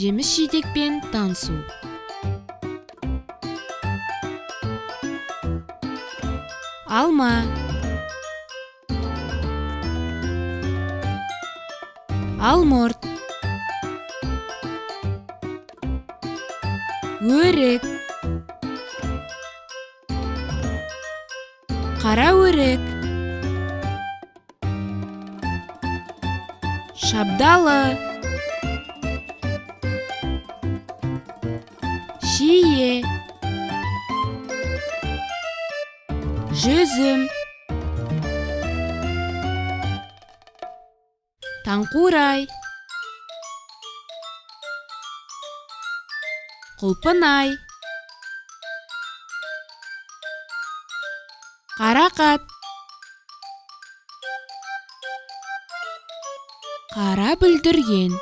Жеміс-жидекпен танысу. Алма. Алмұрт. Өрік. Қара өрік. Шабдалы. Шие. Жүзім. Таңқурай. Құлпынай. Қарақат. Қара бүлдірген.